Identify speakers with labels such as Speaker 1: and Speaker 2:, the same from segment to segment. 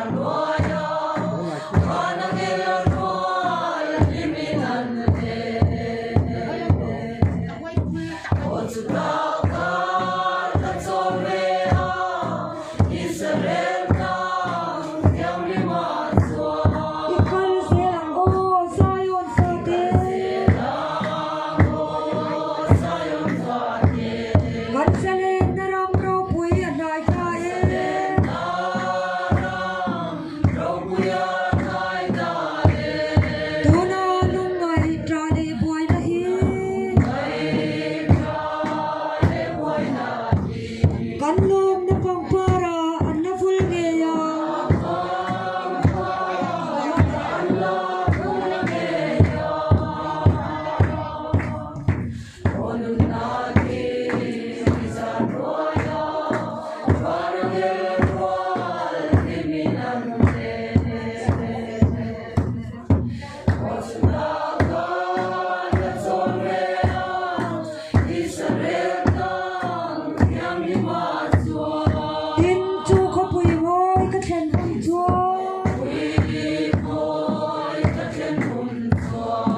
Speaker 1: I kal zel ang aw Zion fate. Kan zalenna ram ropui a hnai ta e. Tuna lungngaih ṭah leh buaina hi. Kan lawmna pangpar ah an la vul ngei a. Tin, chu khawpui mawi ka thlen hun chuan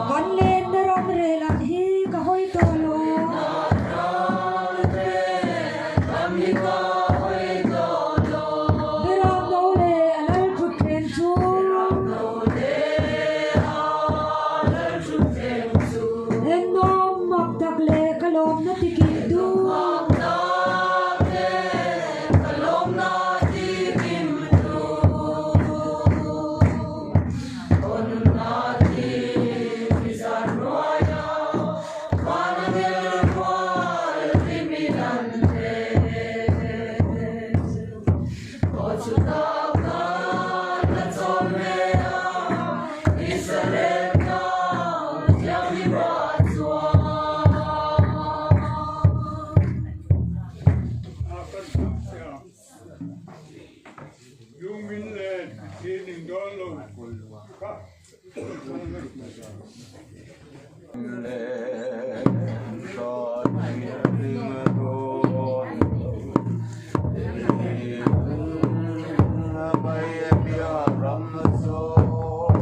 Speaker 1: kan lenna ram rehlam hi ka hawi tawh lo. Beram no leh a lal thut thleng chu. Ennawm mak tak leh ka lawmna ti kim tu.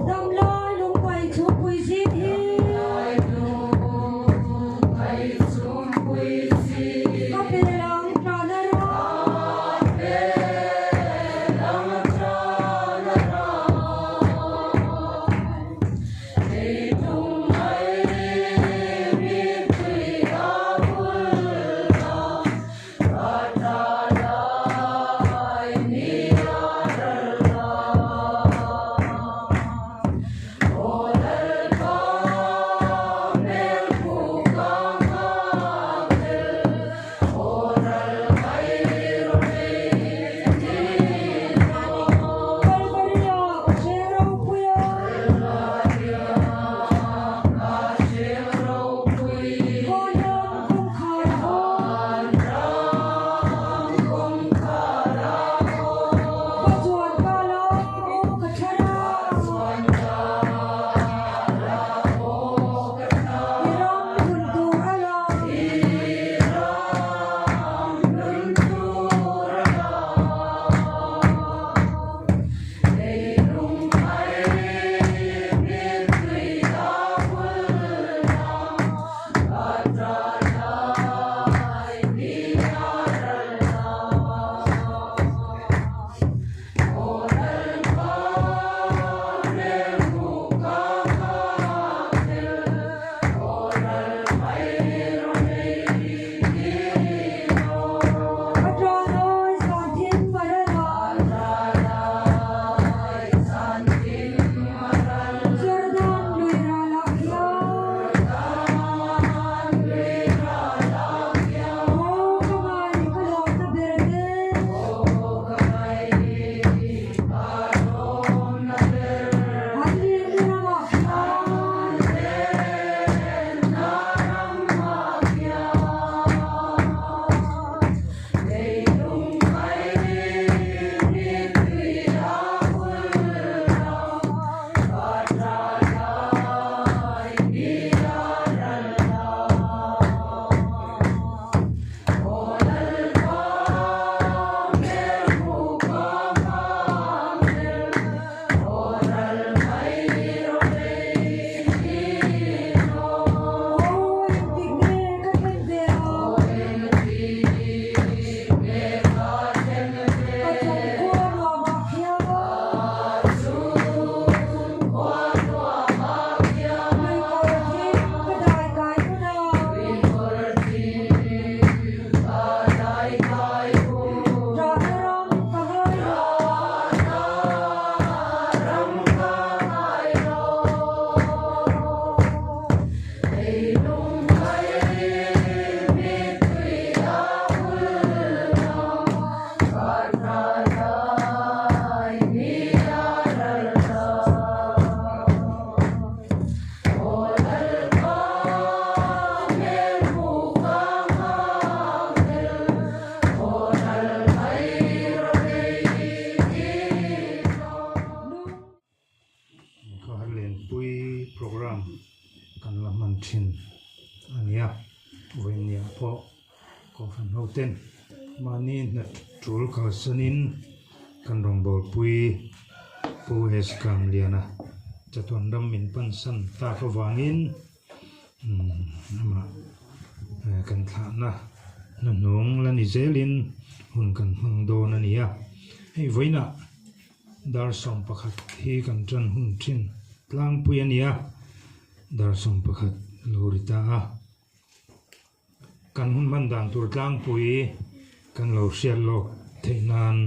Speaker 1: Damlai lungpai chhungpui zing hi Ka pel ang tana ram
Speaker 2: hman thin a ni a, vawiinniah pawh Kohhran hoten mahni hna tul kalsanin kan rawngbawlpui Pu S Kamliana chatuan ram min pansan tak avangin amah kan thlahna hnuhnung la ni zelin hun kan hmang dawn a ni a. Hei vawiinah dar 11 hi kan tan hun thin tlangpui a ni a, dar 11 lo ri ta a. Kan hun hman dan tur tlangpui kan lo hriat lawk theih nan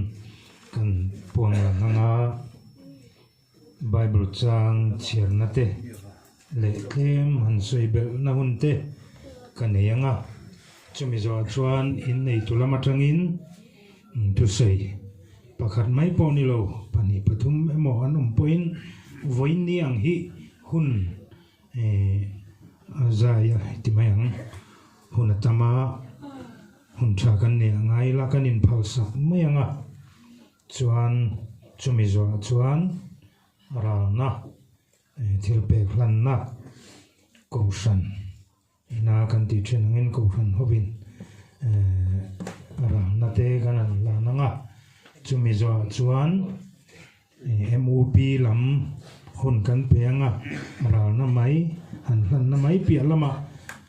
Speaker 2: kan puan lang ang a, Bible chang chhiarna te leh tlem han sawi belhna hun te ka nei ang a, chumi zawhah chuan inneitu lam atangin thusawi pakhat mai pawh ni lo pahnih pathum emaw an awm pawhin vawiin ang hi hun A zai a ti mai ang. Hun a tam a, hun tha kan nei a ngai ila kan inphalsak mai ang a. Chuan chumi zawhah chuan ralna, thil pek hlanna, kohhran ina kan tih thin angin kohhran hovin ralna te kan han hlan ang a. Chumi zawhah chuan MUP lam hun kan pe ang a, ralna mai, han hlanna mai piah lamah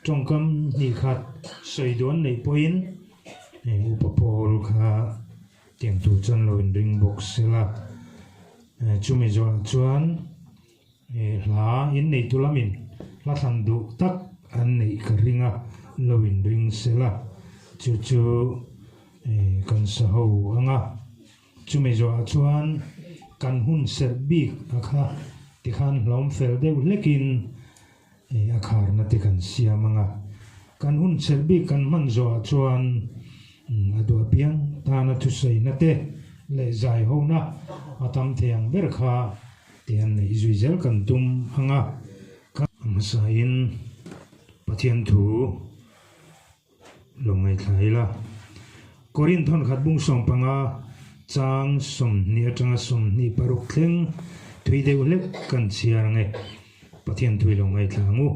Speaker 2: tawngkam hnih khat sawi duan neih pawhin Upa Paul kha tiang tur chuan lo inring bawk sela. Chumi zawhah chuan hla inneitu lamin hla thlan duh tak an neih ka ring a, lo inring sela. Chu chu kan sa ho ang a. Chumi zawhah chuan kan hun serh bik a kha tikhan hlawm fel deuh hlekin a kharna te kan siam ang a. Kan hun serh bik kan hman zawhah chuan a duah piang tana thusawina te leh zaihona a tam thei ang ber kha tian neih zui zel kan tum ang a. Hmasain Pathian thu Lo ngaithla ila. Korinth thawnkhat bung 15 chang 20 atanga 26 thleng thui deuh hlek kan chhiar ang e. Pathian thui lo ngaithla ang u.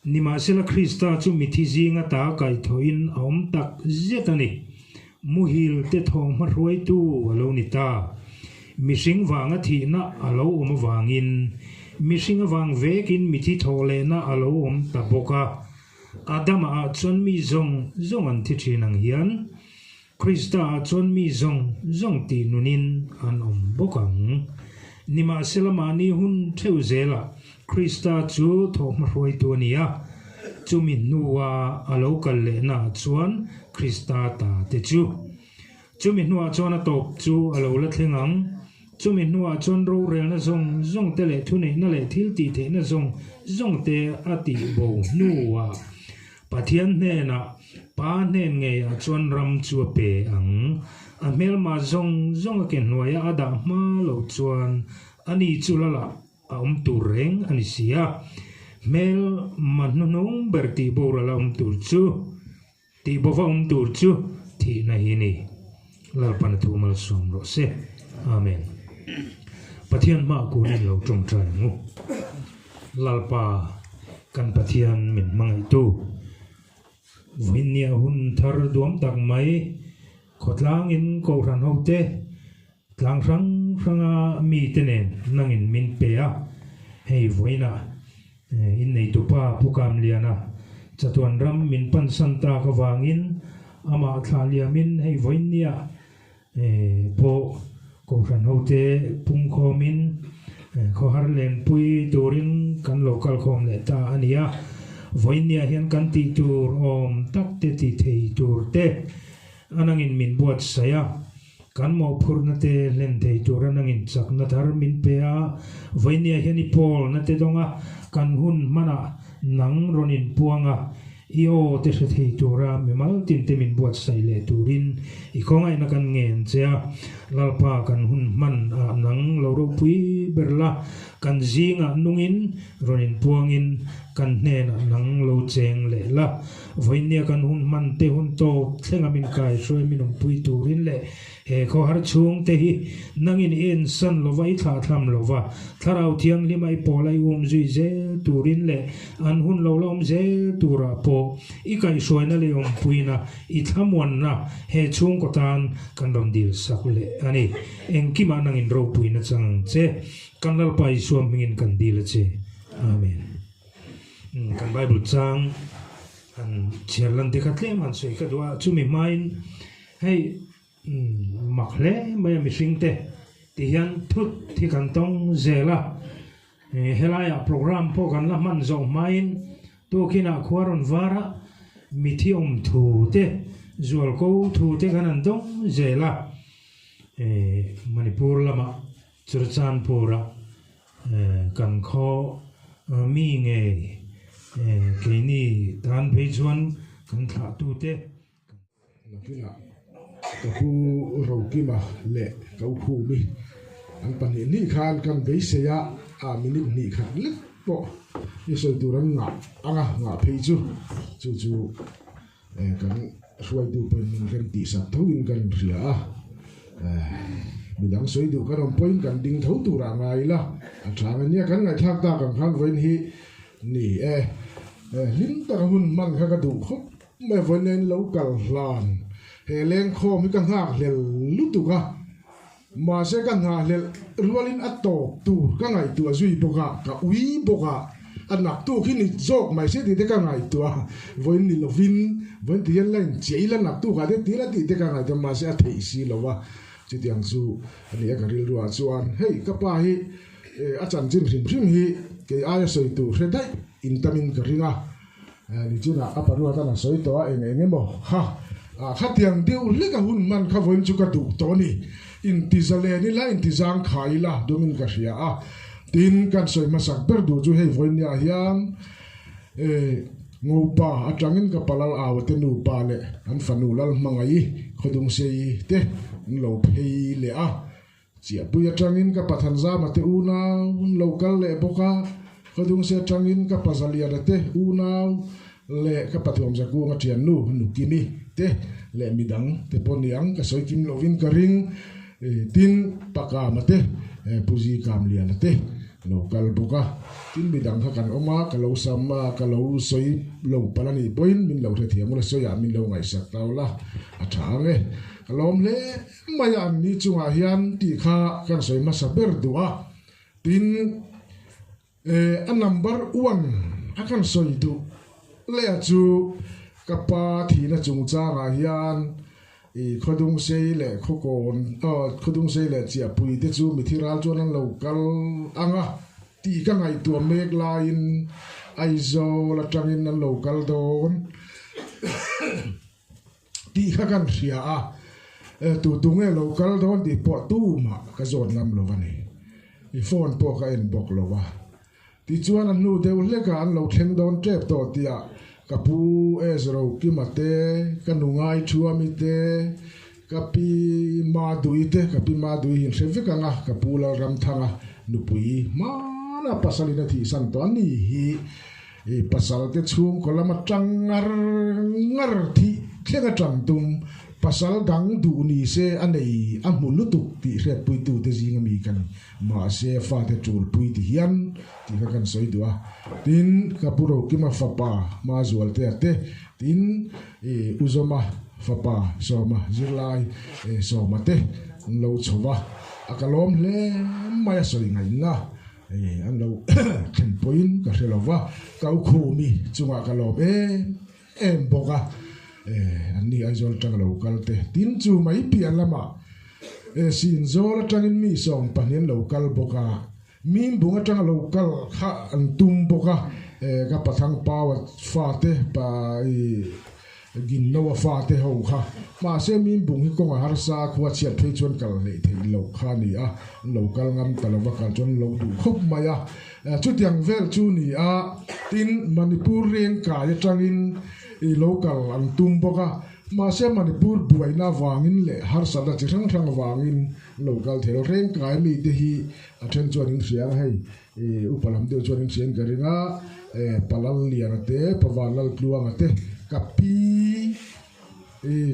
Speaker 2: Nimahsela Krista chu mithi zinga ta kaihthawhin a awm tak zet a ni. Muhil te thawhhma hruaitu a lo ni ta. Mihring vanga thihna a lo awm avangin mihring avang vekin mithi thawh lehna a lo awm ta bawk a. Adama ah chuan mi zawng zawng an thi thin ang hian, Krista ah chuan mi zawng zawng tih nunin an awm bawk ang. Nimahsela mahni hun theuh zelah Krista chu thawhhma hruaitu a ni a, chumi hnua a lo kal lehna ah chuan Krista ta te chu. Chumi hnuah chuan a tawp chu a lo la thleng ang. Chumi hnuah chuan rorelna zawng zawng te leh thuneihna leh thil tih theihna zawng zawng te a tih bo hnuah Pathian hnenah Pa hnen ngeiah chuan ram chu a pe ang. A hmelma zawng zawng a ke hnuaia a dah hma loh chuan ani chu lalah a awm tur reng a ni si a. Hmelma hnuhnung ber tih boral a awm tur chu. Tih bawva awm tur chu thihna hi ni. Lalpan a thu malsawm rawh se. Amen. Pathian hmaah kun in lo tawngtai ang u. Lalpa kan Pathian min hmangaihtu. Vawiinnia hun thar duam tak mai khawtlangin Kohhran hote tlang hrang hranga mite nen nangin min pe a. Hei vawiinah Inneitupa Pu Kamliana chatuan ram min pansan tak avangin amah thlah liamin hei vawiinniah pawh Kohhran hote pungkhawmin khawhar lenpui turin kan lo kalkhawm leh ta a ni a. Vawiinniah hian kan tih tur awm tak te ti thei tur te a nangin min buatsaih a. Kan mawhphurhna te hlen thei tura nangin chakna thar min pe a, vawinia hian i pawlna te dawng a, kan hun hmanah nang rawn inpuang a, i aw te hre thei tura mimal tinte min buatsaih leh turin i khawngaihna kan ngen che a, Lalpa kan hun hman ah nang lo ropui ber la, kan zingah nungin rawn inpuangin kan hnenah nang lo cheng leh la. Vawinia kan hun hman te hun tawp thlenga min kaihruai min awmpui turin leh he khawhar chhung te hi nangin i ensan lova i thlahthlam lova Thlarau Thianghlima i pawl a i umzui zel turin leh an hun lo la awm zel turah pawh i kaihhruaina leh i awmpuina i thlamuanna he chhungkaw tan kan rawn dil sak leh a ni. Engkimah nangin ropuina chang ang che. Kan Lalpa Isua hmingin kan dil a che. Amen. Kan Bible chang han chhiar lan te kha tlem han sawi ka duh a, chumi hmain hei mak hle mai a mihring te ti hian thut hi kan tawng zel a, helaiah program pawh kan la hman zawh hmain tukinah khua rawn var a, mithi awm thu te zualko thu te kan han dawng zel a, Manipur lamah Churachandpur-a kan khaw mi ngei keini tan phei chuan kan thlahtute kan.
Speaker 3: Nakinah ka pu Rokima leh ka u Khumi an pahnih hnih khan kan beisei a, a minute hnih khat lek pawh i sawi tur an ngah ang a, ngah phei chu chu chu Kan hruaitu pawhin min rem tihsak thoin kan inhria a, midang sawi duh kan awm pawhin kan ding tho turah ngai ila a tha ang ania kan ngaihthlak tak ang khan vawiin hi ni e, hlim taka hun hman kha ka duh khawp mai a, vawiin in lo kal hlan he lengkhawm hi ka nghakhlel lutuk a, mahse ka nghahhlelh rualin a tawp tur ka ngaihtuah zui bawk a, ka ui bawk a, a naktuk hi ni zawk mai se tih te ka ngaihtuah a, vawiin ni lovin vawiin ti hian la inchiah ila naktukah te tila tih te ka ngaihtuah a, mahse a theih si lo a, chutiang chu a ni a ka rilruah chuan hei ka pa hi a chanchin hrim hrim hi kei aia sawi tur hre daih intamin ka ring a. Nichinah a paruat an a sawi tawh a, eng eng emaw kha khatiang deuh hlek a hun hman kha vawiin chu ka duh tawh a ni. Intizalen ila, intizangkhai ila dumin ka hria a. Tin, kan sawi hmasak ber duh chu hei vawiin niah hian Ngopa atangin ka palal au te nupa leh an fanu Lalhmangaih Khawdungsei te an lo phei leh a. Chiahpui atangin ka Pathanzama te unau an lo kal leh bawk a, Khawdungse atangin ka Pazaliana te unau leh ka Pathuamzakunga thiannu Nukimi te leh midang te pawh niang ka sawi kim lovin ka ring. Tin, Pakama te, Puzi Kamliana te lo kal bawk a, tin midang kha kan awm a, ka lo sam a, ka lo sawi lo palh a nih pawhin min lo hrethiam ula, sawiah min lo ngaihsak ta ula a tha ang e. Ka lawm hle. Mai an ni chungah hian tih kha kan sawi hmasa ber duh a, tin a number one a kan sawi duh leh a chu ka pa thihna chungchangah hian i Khawdungsei leh Khawkawn Khawdungsei leh Chiahpui te chu mithi ral chuan an lo kal ang a tih ka ngaihtuah mek laiin Aizawl atangin an lo kal dawn. Tih kha kan hria a, tu tu nge lo kal dawn tih pawh tumah ka zawt ngam lo a ni. I phone pawh ka en bawk lo a. Tichuan a hnu deuh hlekah an lo thleng dawn tep tawh tihah ka pu Ezro Kima te, ka nu Ngaithuami te, ka pi Madui te, ka pi Madui hi an hre vek ang a, ka pu Lalramthanga nupui hmana pasalin a thihsan tawh a ni hi. I pasal te chhungkaw lama tang ngar ngar thih thleng atang tum pasal dang duh ni se a nei a hmu lutuk tih hriatpuitu te zinga mi ka ni. Mahse fate tulpui ti hian tih kha kan sawi duh a. Tin, ka pu Rokima fapa Mazualtea te, tin i Uzawma fapa Sawma zirlai Sawma te an lo chho va, a ka lawm hle mai a sawi ngaihna. Hei an lo thlen pawhin ka hre lo va, ka u Khumi chungah ka lawm em em bawk a, an ni Aizawl atanga lo kal te. Tin chu mai piah lamah Sinzawl atangin mi 12 an lo kal bawk a, Mimbung atanga lo kal kha an tum bawk a, ka Pathang Paua fate pa i Ginlo a fate ho kha. Mahse Mimbung hi kawng a harsa a, khua chhiat phei chuan kal hleih theih loh kha a ni a, an lo kal ngam ta lova kal chuan an lo duh khawp mai a. Chutiang vel chu ni a, tin Manipur reng kai atangin i lo kal an tum bawk a. Mahse Manipur buaina vangin leh harsatna chi hrang hrang vangin lo kal thei lo. Rengkai mite hi a then chuan in hria ang hei upa lam deuh chuan in hria in ka ring a, Palal Liana te, Pavan Laltluanga te, ka pi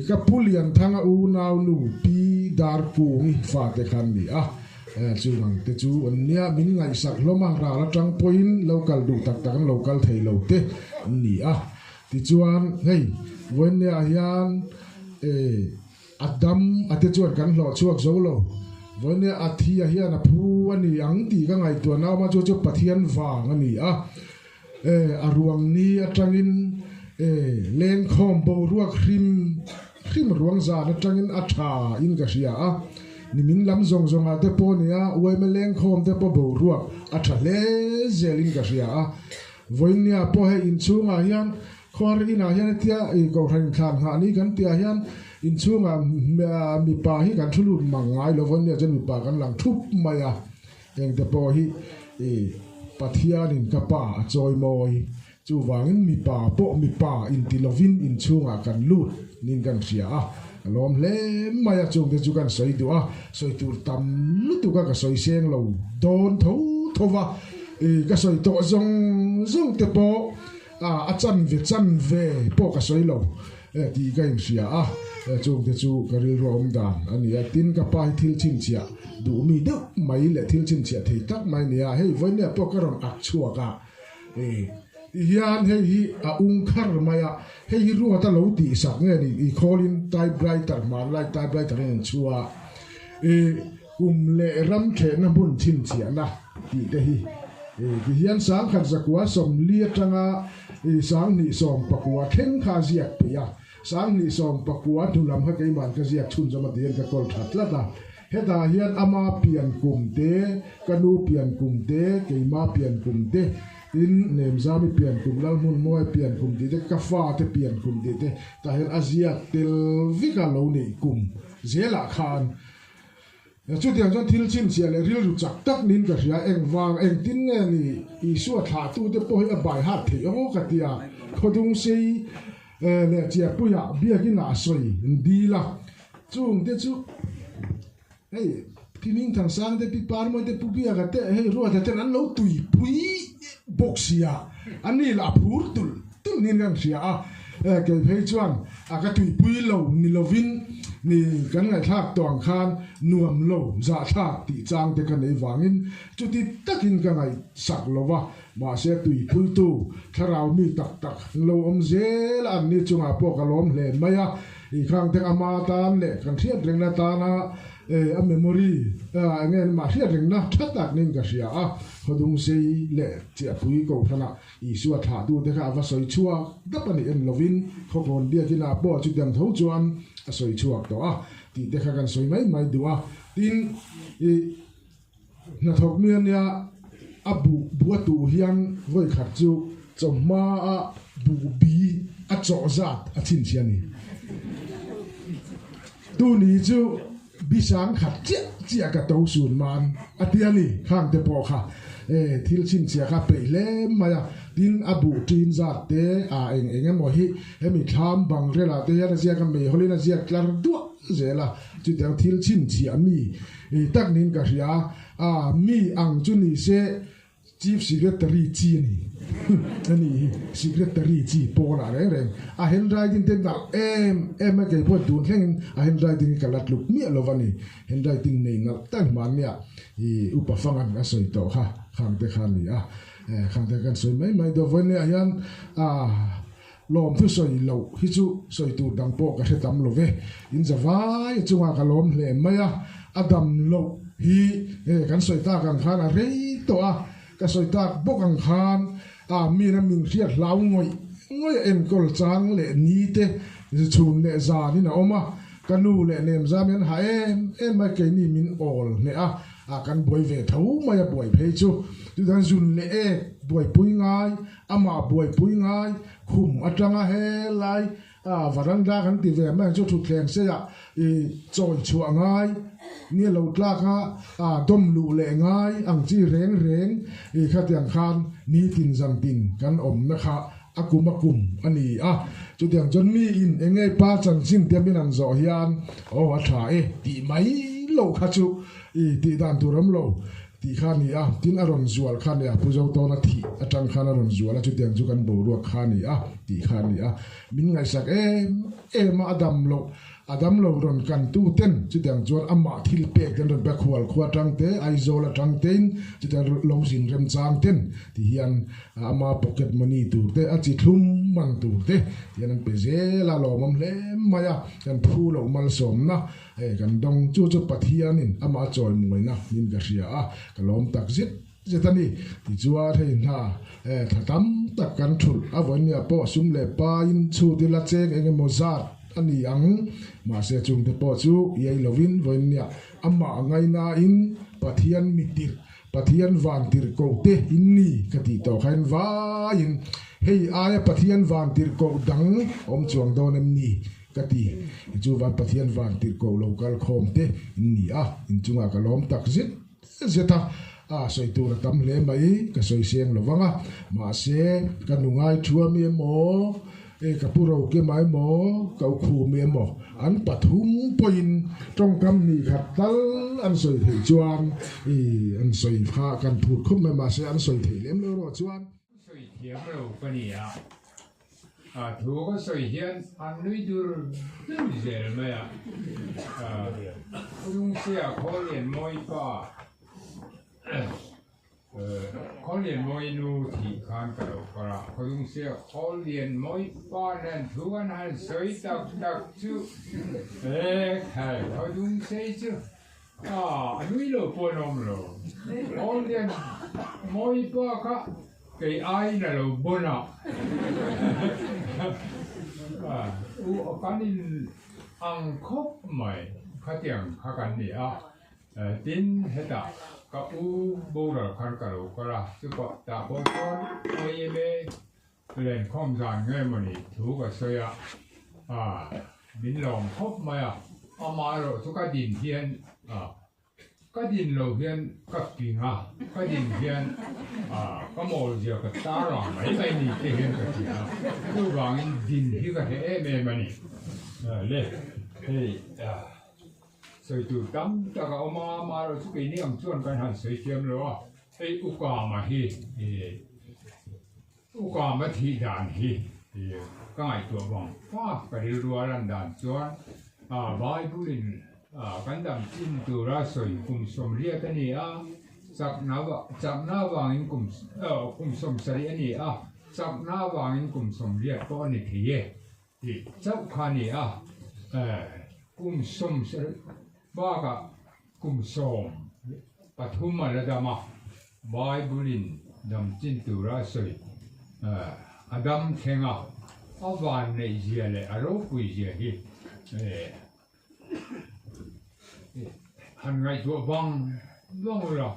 Speaker 3: ka Pu Lianthanga unau nu Pi Darkungi fate kha an ni a, chung ang te chu an nia min ngaihsak hlawm a, ral atang pawhin lo kal duh tak tak an lo kal thei lo te an ni a. Tichuan, hei, vawiinniah hian a dam a te chuan kan hlawh chhuak zo lo. Vawiinniah a thi a hian a phu a ni ang tih ka ngaihtuah na awm a, chu chu Pathian vang a ni a. A ruang ni atangin lengkhawm boruak hrim hrim ruang zan atangin a tha in ka hria a. Nimin lam zawng zawngah te pawh nia uaima lengkhawm te pawh boruak a tha hle zelin ka hria a. Vawiinnia pawh hei inchhungah hian khuar inah hian hetia ih kohhran inthlan nghah ni kan tihah hian inchhungah mipa hi kan thu lut mang ngai lo vawiinnia chuan mipa kan lang thup mai a, engte pawh hi ih Pathianin ka pa a chawi mawi chuvangin mipa pawh mipa inti lovin inchhungah kan lut niin kan hria a, ka lawm hle mai a chungte chu kan sawi duh a, sawi tur tam lutuk a ka sawi seng lo dawn tho tho va. I ka sawi tawh zawng zawng te pawh a chan ve chan ve pawh ka sawi lo tih ka inhria a, chung te chu ka rilru awm dan a ni a. Tin, ka pa hi thil chhinchhiah duh mi deuh mai leh thil chhinchhiah thei tak mai a ni a, hei vawinia pawh ka rawn ak chhuak a, ti hian hei hi a ung khar mai a, hei hi ruat a lo tihsak nge ni i khawlin typewriter hmanlai typewriter in an chhuah a, i Kum leh ram thehna hmun chhinchhiahna tih te hi ti hian sangkhat zakua 40 atanga 2019 thleng kha a ziak peih a, 2019 hnu lam kha keimahn ka ziak chhunzawm a ti hian ka kawl tha tlat a. Hetah hian ama pian kum te, ka nu pian kum te, keima pian kum te, tin Nemzami pian kum, Lalhmunmawia pian kum tih te, ka fate pian kum tih te tah hian a ziak tel vek a lo neih kum zelah khan. Chutiang chuan thil chhinchhiah leh rilru chak tak niin ka hria, engvang engtin nge ni Isua thlahtute pawh hi a bai hat theih aw ka ti a, khawdung sei leh chiahpuiah biakin ah a sawi dil a, chungte chu hei Pi Hmingthangsang te Pi Parmawi te Pu Biaka te hei Ruata ten an lo tuipui bawk sia, an ni lah phur tulh tulh niin kan hria a, kei phei chuan a ka tuipui lo ni lovin ni kan ngaihthlak tawh ang khan nuam lo zahthlak tih chang te ka nei vangin chuti takin ka ngaihsak lo va, mahse tuipuitu thlarau mi tak tak an lo awm zel a, anni chungah pawh ka lawm hle mai a, i khang te ama tan leh kan hriat rengna tana a memory eng nge mah hriat rengna tha tak niin ka hria a, khawdung sei leh chiahpui kohhranah Isua thlahtute kha a va sawi chhuak dap a nih en lovin khawkawn biakinah pawh chutiang tho chuan a sawi chhuak tawh a tih te kha kan sawi mai mai duh a. Tin, i hnathawk mi ania a buh buh a tuh hian vawi khat chu chawhma a buh bi a chawh zat a chhinchhiah a ni. Tuni chu Bi sang khat chiah chiah ka to sun man a ti a ni, khang te pawh kha e thil chhinchhiah kha peih hle mai a, tin a buh ṭin zat te a eng eng emaw hi hemi thlam bang relah te hian a ziak a, meihawlin a ziak tlar duah zel a, chutiang thil chhinchhiah mi tak niin ka hria a, mi ang chu ni se Chief Secretary chi a ni. A ni hi Secretary chi pawnah reng reng a handwriting te nalh em em a, kei pawh tun thlengin a handwriting hi ka la tluk miah lo va ni. Handwriting nei nalh tak hmannia i upa fangan a sawi tawh kha khangte kha a ni a, khangte kan sawi mai mai dawn. Vawinia hian ah lawmthu sawi loh hi chu sawi tur dang pawh ka hre tam lo ve. In zavai chungah ka lawm hle mai a, a dam loh hi kan sawi tak ang khan a rei tawh a, ka sawi tak bawk ang khan a min a min hriat hlau ngawih ngawih a enkawl chang leh ni te chhun leh zanin a awm a, ka nu leh Nemzam hian ha em em mai keini min awl hneh a, a kan buai ve tho mai a buai phei chu chutiang zun leh ek buaipui ngai amah buaipui ngai khum atanga helai A varanda kan ti ve mai ang chu thutthleng seiah i chawi chhuah ngai ni a lo tlak a, a dawm luh leh ngai ang chi reng reng i khatiang khan nitin zan tin kan awmna kha a kum a kum a ni a. Chutiang chuan mi in eng nge pa chanchin te min an zawh hian aw a tha e tih mai lo kha chu i tih dan tur awm lo tih kha a ni a. Tin a rawn zual kha a ni a, Pu Zotawna thih atang khan a rawn zual a, chutiang chu kan boruak kha a ni a tih kha a ni a. Min ngaihsak em em a, a dam loh A damlo rawn kantu ten chutiang chuan amah thil pek ten rawn pe khual khua atang te, Aizawl atang tein chutiang lo zin remchang ten ti hian ama pocket money tur te, a chi thlum man tur te ti hian an pe zel a, lawmawm hle mai a, kan phu loh malsawmna hei kan dawng chu chu Pathianin amah a chawimuaina niin ka hria a, ka lawm tak zet zet a ni. Tichuan hei hna thla tam tak kan thulh a vawinia pawh sum leh pain chhut ila cheng eng emaw zat a ni ang. Mahse chungte pawh chu iai lovin vawinia amah ngainain Pathian mitirh, Pathian vantirhkoh te in ni ka tih tawh khain vaiin hei aia Pathian vantirhkoh dang awm chuang dawn em ni ka ti. Chuvan Pathian vantirhkoh lo kal khawm te in ni a, inchungah ka lawm tak zet. Zet a, a sawi tur a tam hle mai, ka sawi seng lo vang a, mahse ka nu ngai thuam i emaw, e ka pu Rokema emaw, ka u Khum i emaw, an pathum pawhin tawngkam hnih khat tal an sawi theih chuan i an sawi kha kan phut khawp mai, mahse an sawi theih lem lo erawh chuan.
Speaker 4: Sawi thiam lo ka ni a, A thu ka sawi hian an nui dur dur zel mai a, Khawlungsia Khawlianmawi pa Khawlianmawi nu thih khan ka lo kal a, Khawlungsia Khawlianmawi pa nen thu an han sawi tak tak chu e khai Khawlungsei chu a nui lo pawh an awm lo, Khawlianmawi pa kha Kei aiin a lo bawn a, u kan in ang khawp mai khatiang kha kan ni a, tin hetah ka u boral khan ka lo kal a, chupah tah pawh chuan YMA lenkhawm zan nge mawni thu ka sawi a, min lawm khawp mai a, amaherawh chu ka din hian Ka din lo hian ka ping a, ka din hian ka mawl zia ka tar ang mai mai ni te hian ka ti a, chuvangin din hi ka hre em em a ni. Le, hei sawi tur tam tak a awm a, amaherawhchu keini ang chuan kan han sawi thiam lo a, hei Ukama hi Ukama thih dan hi ka ngaihtuah vang vang ka rilru a lan dan chuan Bible in Kan dam chin tura sawi kum 80 a ni a, chakna chakna avangin kum kum 70 a ni a, chakna avangin kum 80 pawh a ni thei e tih chauh kha a ni a. Kum 70 bakah kum 13 a la dam a, Bible-in dam chin tura sawi a dam thleng a, a vanneihzia leh a ropuizia hi Han ngaihtuah vang vang ula,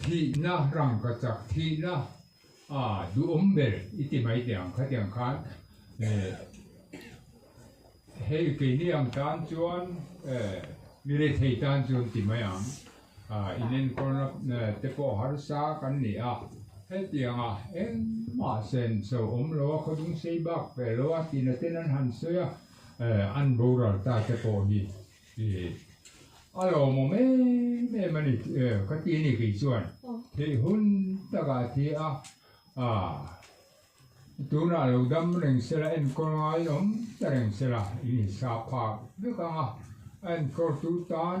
Speaker 4: thihna rangka chak thihna a duhawm ber i ti mai teh ang khatiang khan hei keini ang tan chuan mi rethei tan chuan ti mai ang. Inenkawlna te pawh harsa kan ni a, hetianga engmah senso awm lo a, khawdung sei bak ve lo a tina ten an han sawi a, an boral ta te pawh hi a lawmawm em em a ni ka ti a ni kei chuan theih hun takah thi a, tunah lo dam reng sela enkawl ngai awm ta reng sela inhisap phak vek ang a, enkawltu tan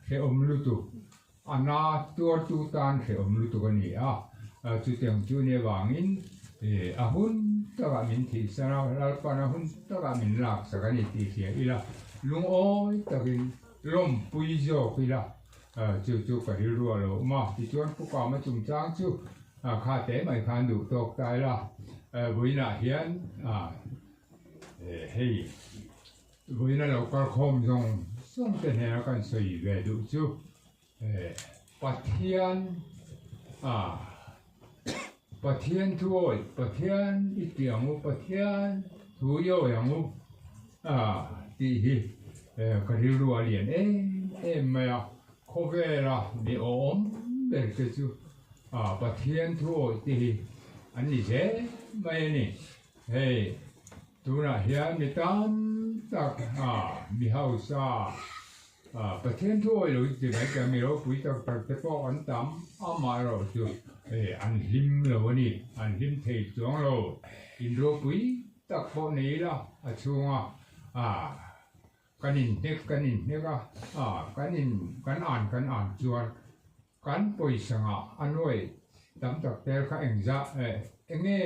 Speaker 4: hrehawm lutuk, a na tuartu tan hrehawm lutuk a ni a, chutiang chu ni avangin a hun takah min thihsan a, Lalpan a hun takah min laksak a ni tih hria ila, lungawi takin lawmpui zawk ila chu chu ka rilru a lo awm a, tichuan Pu Kama chungchang chu Kha te mai khan duh tawk ta ila, vawiinah hian hei vawiina lo kal khawm zawng zawng te hnena kan sawi ve duh chu Pathian Pathian thu awih, Pathian i tih ang u, Pathian thu i awih ang u tih hi ka rilru a lian em em mai a, khawvela mi awm ber te chu. A Pathian thu awih te hi an ni zel mai a ni. Hei tunah hian mi tam tak mi hausa Pathian thu awih lo ti mai ta mi ropui tak tak te pawh an tam amaherawhchu hei an hlim lo a ni, an hlim thei chuang lo. In ropui tak pawh nei ila a chhunga Kan inhnek kan inhnek a, ah kan in kan an kan an chuan kan pawisa ngah a nuai tam tak tel kha engzah eh enge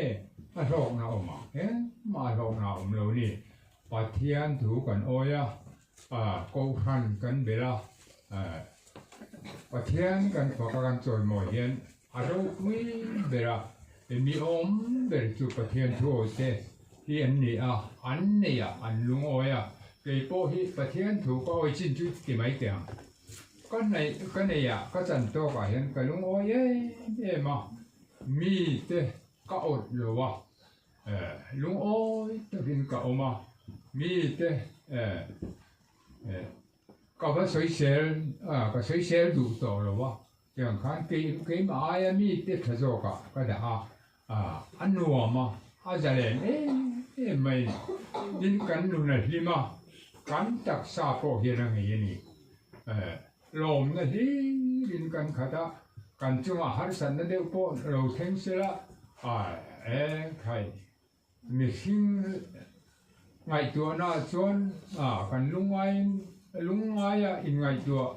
Speaker 4: a hlawkna awm ang engmah a hlawkna a awm lo ni. Pathian thu kan awi a, ah Kohhran kan belh a, eh Pathian kan fak a kan chawimawi hian A ropui ber a, mi awm ber chu Pathian thu awite hi an ni a, an nei a, an lungawi a, kei pawh hi Pathian thu ka awi chin chu ti mai teh ang. Ka hnaih ka nei a, ka chan tawk ah hian ka lungawi em em a, mite ka awt lo a, lungawi takin ka awm a, mite Ka va sawisel a, ka sawisel duh tawh lo a, tiang khan kei keimah aia mite tha zawkah ka dah a, a nuam a, a zalen em em mai a ni. Tin, kan nun a hlim a, kan taksa pawh hian a ngei a ni. Lawmna hlirin kan khat a, kan chungah harsatna deuh pawh lo thleng sela, eng khai. Mihring ngaihtuahna chuan kan lungaiin lungngaia inngaihtuah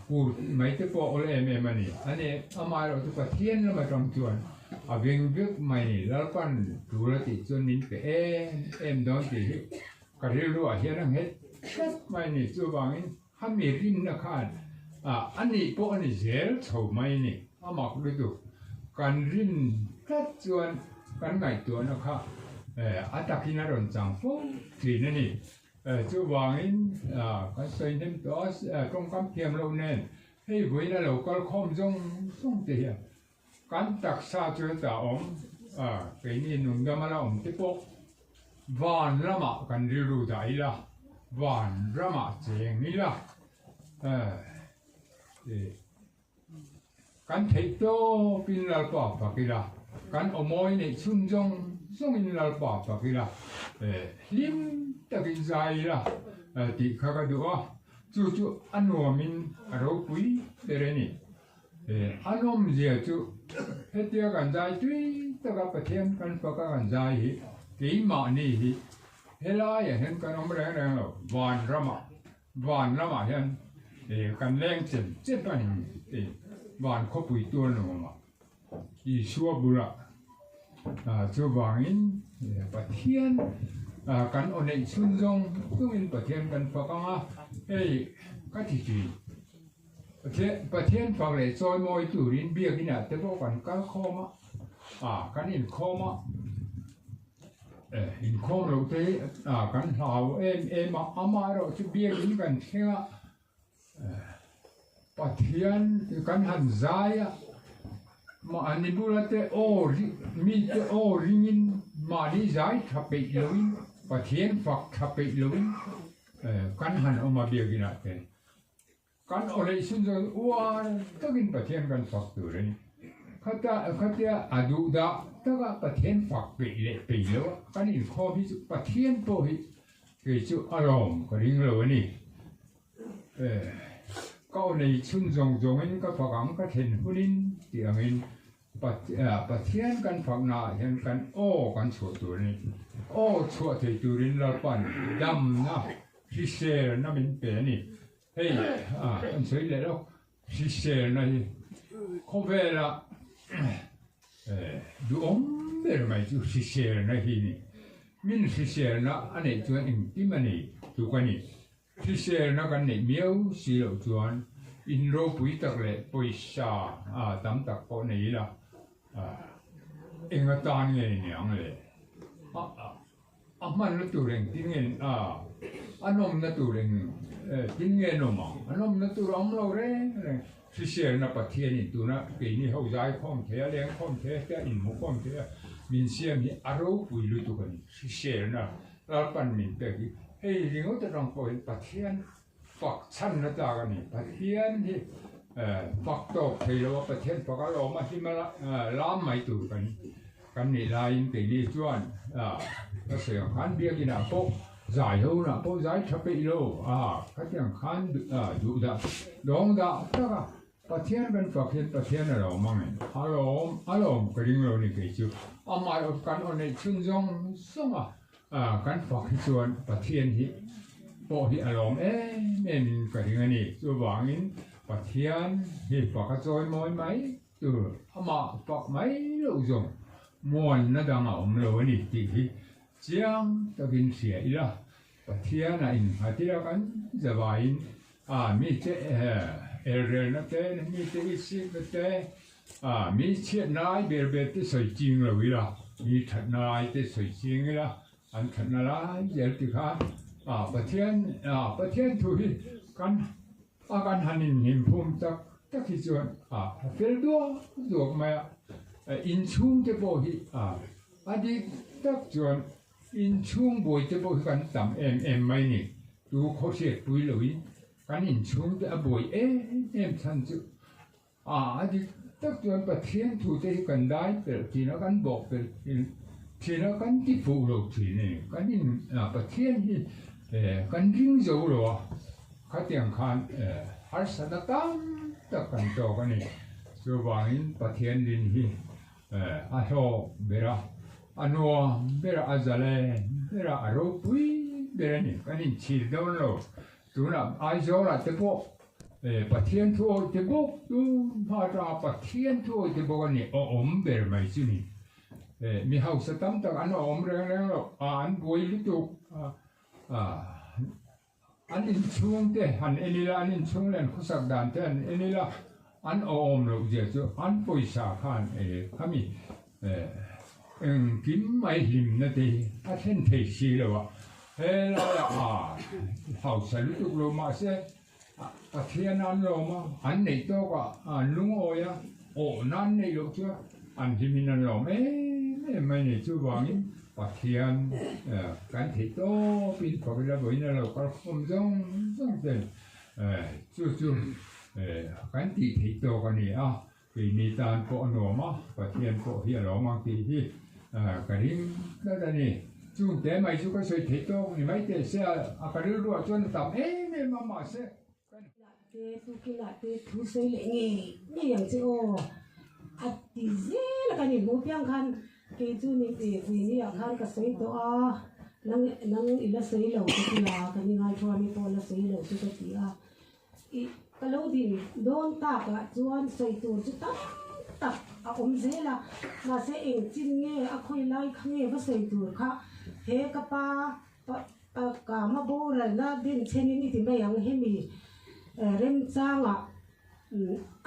Speaker 4: kur mai te pawh awl em em a ni. A ni, amaherawh chu Pathian lam atang chuan a veng vek mai ni. Lalpan tul a tih chuan min pe em em dawn tih hi ka rilruah hian a nghet tlat mai a ni. Chuvangin Hami rinna khan a nih pawh a ni zel chho mai a ni. A mak lutuk. Kan rin tlat chuan kan ngaihtuahna kha a takin a rawn chang fo thin a ni. Chuvangin kan sawi hnem tawh a, tawngkam thiam loh nen hei vawiin a lo kal khawm zawng zawng te hian kan taksa chu hetah awm keini nungdam a la awm te pawh Van ramah kan rilru dah ila, van ramah cheng ila, kan theih tawpin Lalpa fak ila, kan awmawi neih chhun zawng zawngin Lalpa fak ila, hlim takin zai ila tih kha ka duh a, chu chu a nuamin a ropui ber a ni. A nawmzia chu hetia kan zai tui taka Pathian kan faka kan zai hi keimahni hi helaiah hian kan awm reng reng lo, van ramah, van lamah hian kan leng chem chem a ni tih van khawpui tual nuamah Isua bulah chuvangin Pathian kan aw neih chhun zawng zawngin Pathian kan fak ang a, hei ka ti thin. Pathian fak leh chawi mawi turin biakin ah te pawh kan kal khawm a, ah kan inkhawm a, eh inkhawm loh te hi ah kan hlau em em a, amaherawh chu biakin kan thleng a, eh Pathian kan han zai a, mahni bula te aw mite aw ringin mahni zai tha peih loin Pathian fak tha peih loin eh kan han awm a biakin ah te. Kan awleih sun chuan uar takin Pathian kan fak tur a ni. Khata khatia a duh dah taka Pathian fak peih leh peih lo a kan inkhawm hi chu Pathian pawh hi kei chu a lawm ka ring lo a ni. Ka awlei chhun zawng zawngin ka fak ang ka thlen hunin tih angin Pathian kan faknaah hian kan aw kan chhuah tur a ni. Aw chhuah thei turin Lalpa'n damna hriselna min pe a ni. Hei kan sawi leh lawk, hriselna hi khawvela duhawm ber mai chu hriselna hi a ni. Min hriselna a neih chuan engkim a nei tluk a ni. Hriselna kan neih miau si loh chuan in ropui tak leh pawisa tam tak pawh nei ila eng atan nge ni ang le? A hmanna tur eng tin nge a nawmna tur eng tin nge nawm ang? A nawmna tur a awm lo reng reng. Hriselna Pathianin tuna keini ho zaikhawm thei a, lengkhawm thei a, tia inhmukhawm thei a min siam hi a ropui lutuk a ni. Hriselna Lalpan min pek hi hei ringawt atang pawhin Pathian fak chhanna tlak a ni. Pathian hi. Fak tawk thei lo a, Pathian fak a lawm a, hlim a lam mai tur kan kan nih laiin keini chuan ka sawi ang khan biakinah pawh zai ho hunah pawh zai tha peih lo a, khatiang khan duh dah dawng dah tak a, Pathian kan fak hian Pathian a lawm ang em? A lawm a lawm ka ring lo ni kei chu, amah kan aw neih chhun zawng zawng a. Kan fak hi chuan Pathian hi pawh hi a lawm em em in ka ring a ni. Chuvangin Pathian hi fak a chawi mawi mai tur, amah fak mai loh zawng muanna dang a awm lo a ni tih hi chiang takin hria ila, Pathian a innghat ila kan zavaiin mi te elrelna te, mi te itsikna te, Mi chhiatna lai ber ber te sawi ching lo ila, mi thatna lai te sawi ching ila, an thatna lai zel ti khan Pathian Pathian thu hi kan a kan han inhimphum tak tak hi chuan a fel duak duak mai a, inchhung te pawh hi a dik tak chuan inchhung buai te pawh hi kan tam em em mai ni, tu khawhriatpui loin kan inchhung te a buai em em chhan chu. A dik tak chuan Pathian thute hi kan dai pelh thin a, kan bawk pelh thin a, kan ti fuh lo thin a ni. Kan in Pathian hi kan ring zo lo a, khatiang khan harsatna tam tak kan tawk a ni. Chuvangin Pathian rin hi a hlawk ber a, a nuam ber a, a zalen ber a, a ropui ber a ni. Kan inchhir dawn lo. Tunah Aizawlah te pawh Pathian thu awih te bawk chu hma atanga Pathian thu awih te bawk a ni awm ber mai chu ni. Mi hausa tam tak an awm reng reng lo a, an buai lutuk a, an inchhung te han en ila, an inchhung leh an khawsak dan te han en ila, an awm loh zia chu an pawisa khan khami Engkim mai hlimna te hi a thlen thei si lo a, helaiah a hausa lutuk lo mahse Pathian an lawm a, an neih tawk a, an lungawi a, awhna an neih loh chuan an hlimin an lawm em em mai ni. Chuvangin Pathian kan theih tawpin khawvela vawiin a lo kal khawm zawng zawng ten chu chu kan tih theih tawk a ni a. Keini tan pawh a nuam a, Pathian pawh hi a lawm ang tih hi ka ring tlat a ni. Chung te mai chu ka sawi theih tawk ni mai teh se a, ka rilruah chuan a tam em em a mahse
Speaker 1: kan. Te tukinah te thu sawi leh ngei ngei ang che aw a ti zel a kan inhmuh piang khan kei chu ni ni ah khan ka sawi tawh a nang nang i la sawi lo ka ti a kan ingaithuami pawh la sawi lo chu ka ti a. Ih, ka lo din dawn takah chuan sawi tur chu tam tak a awm zel a, mahse engchin nge a khawi lai kha nge va sawi tur kha he ka pa kama boralna denchhenin i ti mai ang hemi remchangah